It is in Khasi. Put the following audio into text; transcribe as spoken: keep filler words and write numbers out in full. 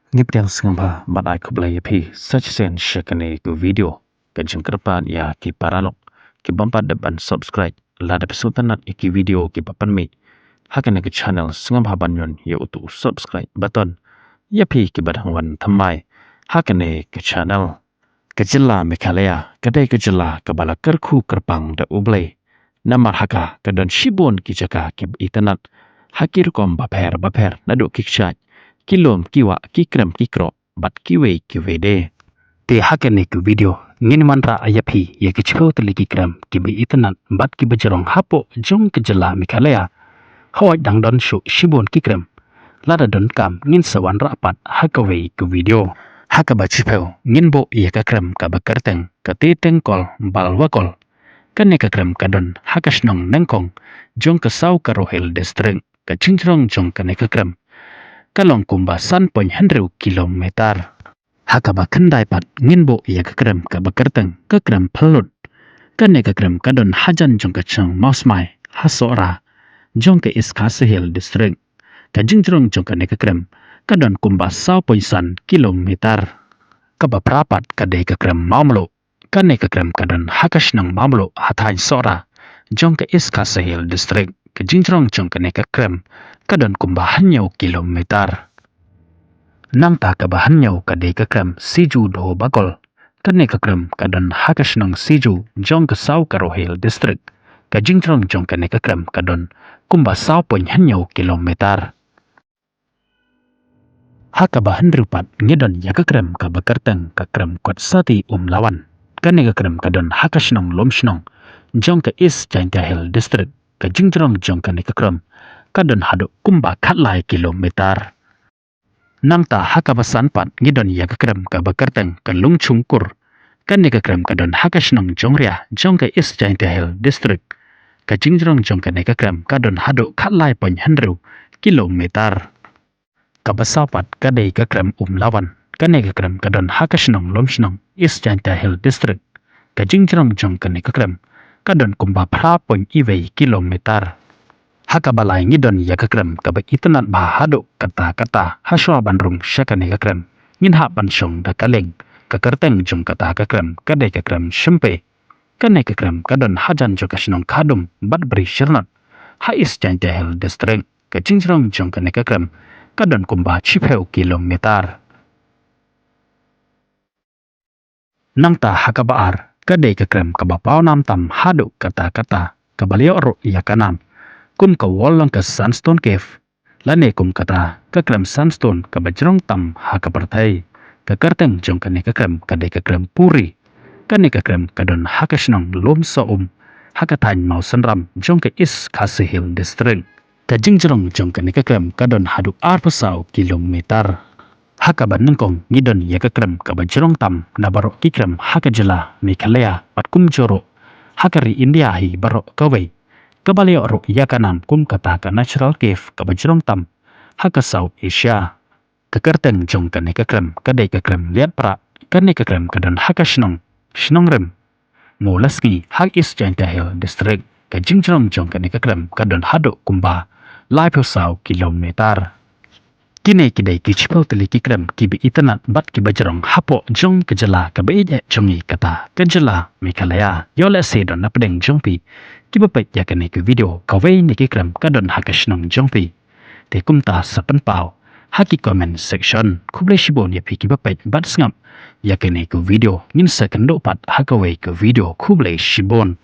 Ngi pdiang sngewbha bad ai khublei ïa phi sa shisien sha kane ka video. Ka jingkyrpad ïa ki paralok ki bym pat dep ban subscribe lada phi sngewtynnat ïa ki video kiba pynmih ha kane ka channel, sngewbha ban ñion ïa utu u subscribe button ïa phi kiba dang wan thymmai ha kane ka channel. Ka jylla Meghalaya ka dei ka jylla kaba la kyrkhu kyrpang da U Blei. Namar ha ka ka don shibun ki jaka kiba itynnat ha ki rukom bapher bapher, naduh ki kshaid, ki lum, ki wah, ki krem, ki kroh bad kiwei kiwei de. Te ha kane ka video ngin wanrah ïa phi ïa ki shiphew tylli ki krem kiba itynnat bad kiba jrong hapoh jong ka jylla Meghalaya. Hooid, dang don shuh shibun ki krem. Lada donkam ngin sa wanrah pat ha kawei ka video. Ha kaba shiphew ngin buh ïa ka krem kaba kyrteng ka Te Tengkol Balwakol. Kane ka krem ka don ha ka shnong Nangkong jong ka Saw Garo Hills District. Ka jingjrong jong kane ka krem ka long kumba san point hynriew kilometer. Ha kaba khyndai pat ngin buh ïa ka krem kaba kyrteng ka krem Phalut. Kane ka krem ka don hajan jong ka shnong Mawsmai ha Sohra jong ka East Khasi Hills District. Ka jingjrong jong kane ka krem ka don kumba saw point san kilometer. Kaba phra pat ka dei ka krem Mawmluh. Kane ka krem ka don ha ka shnong Mawmluh ha thaiñ Sohra jong ka East Khasi Hills District. Ka jingjrong jong kane ka krem ka don kumba hynñiew kilometer. Nangta kaba hynñiew ka dei ka krem Siju Dho Bakol. Kane ka krem ka don ha ka shnong Siju jong ka Saw Garo Hills District. Ka jingjrong jong kane ka krem ka don kumba saw point hynñiew kilometer. Ha kaba hynriew pat ngi don ïa ka krem kaba kyrteng ka krem Kot Sati Umlawan. Kane ka krem ka don ha ka shnong Lumshnong jong ka East Jaintia Hills District. Ka jingjrong jong kane ka krem ka don haduh kumba khatlai kilometer. Nangta ha kaba san pat ngi don ïa ka krem kaba kyrteng ka Lungchungkur. Kane ka krem ka don ha ka shnong Jongria jong ka East Jaintia Hills District. Ka jingjrong jong kane ka krem ka don haduh khatlai point hynriew kilometer. Kaba saw pat ka dei ka krem Umlawan. Kane ka krem ka don ha ka shnong Lumshnong, East Jaintia Hills District. Ka jingjrong jong kane ka krem ka don kumba phra point iwei kilometer. Ha kaba lai ngi don ïa ka krem kaba itynnat bha haduh katta katta hashwa ban rung sha kane ka krem. Ngin hap ban shong da ka lieng. Ka kyrteng jong kata ka krem ka dei ka krem Shympe. Kane ka krem ka don hajan jong ka shnong Khadum bad Bri Shyrnot ha East Jaintia Hills District. Ka jingjrong jong kane ka krem ka don kumba shiphew kilometer. Nangta ha kaba ar ka dei ka krem kaba paw nam tam haduh katta katta, kaba la ïoh ruh ïa ka nam kum ka Wollongka's Sandstone Cave, lane kum kata ka krem sandstone kaba jrong tam ha ka pyrthei. Ka kyrteng jong kane ka krem ka dei ka krem Puri. Kane ka krem ka don ha ka shnong Lumsohum ha ka thaiñ Mawsynram jong ka East Khasi Hills District. Ka jingjrong jong kane ka krem ka don haduh arphew saw kilometer. Ha kaba nyngkong ngi don ïa ka krem kaba jrong tam na baroh ki krem ha ka jylla Meghalaya bad kumjuh ruh ha ka ri India hi baroh kawei, kaba la ïoh ruh ïa ka nam kum kata ka Natural Cave kaba jrong tam ha ka South Asia. Ka kyrteng jong kane ka krem ka dei ka krem Liatprah. Kane ka krem ka don ha ka shnong Shnongrim, Mawlasngi ha East Jaintia Hills District. Ka jingjrong jong kane ka krem ka don haduh kumba laiphew saw kilometer. Kine ki dei ki shiphew tylli ki krem kiba itynnat bad kiba jrong hapoh jong ka jylla kaba ïeit jong ngi kata ka jylla Meghalaya. Ïoh lehse don na pdeng jong phi kiba peit ïa kane ka video kawei na ki krem ka don ha ka shnong jong phi. Te kumta sa pynpaw ha ki comment section. Khublei shibun ïa phi kiba peit bad sngap ïa kane ka video. Ngin sa kynduh pat ha kawei ka video. Khublei shibun.